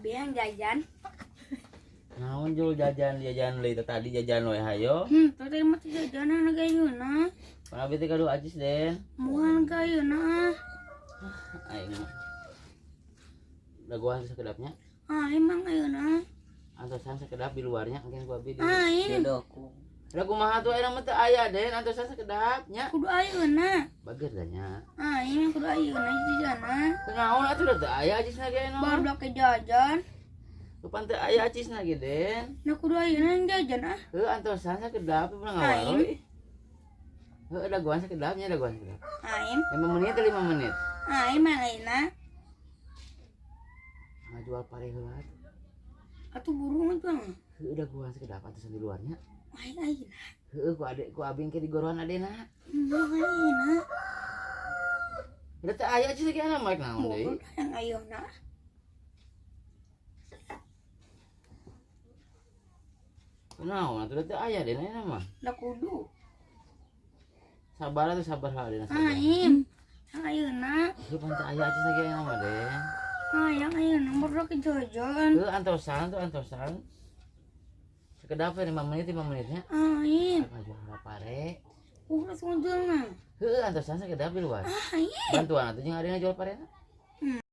Abi yang jajan. Naon jul jajan jajan deui teh tadi jajan we hayo. Tadi mah teu jajanan gayuna. Pan abi teh gaduh acis Den. Moal gayuna. Aing mah. Dagoan sakedapnya. Ah, emang ayeuna. Antosan sakedap di luarnya engke ku abi di. Aing Jodohku. Da kumaha tuh ayeuna mah teu aya Den, antosan sakedapnya. Kudu ayeuna. Bager da nya. Aing kudu ayeuna jajana. Teu naon atuh da teu aya acisna ge ayeuna mah. Baru ke jajan. Lupan teu aya acisna ge Den. Nah, kudu ayeuna yang jajan ah. Heuh, antosan sakedap pernah ngawaro. Aing. Heuh, dagoan sakedapnya, dagoan sakedap. Aing, 5 menit 5 menit. Aing mah ayeuna. Ngajual pare heula. Atuh buru ngajual. Heuh, dagoan sakedap antosan di luarnya. Aing ayeuna. Heuh, ku ade ku abi engke di gorohan adena. Moal ayeuna. Da teu aya acis ge ayeuna mah naon deui. Buru yang ayeuna. Kunaon atuh da teu aya den ayeuna mah. Da kudu. Sabar atuh, sabar heula adena sabar. Aing. Yang ayeuna. Heuh, pan teu aya acis ge ayeuna mah Den. Hayang ayeuna baru ke jajan. Heuh, antosan tuh antosan. Sakedap we 5 menit 5 menitnya. Aing. Ngajual pare. Langsung jual mah. Heuh, antosan sakedap di luar. Aing. Bantuan atuh jeung adena jual parena.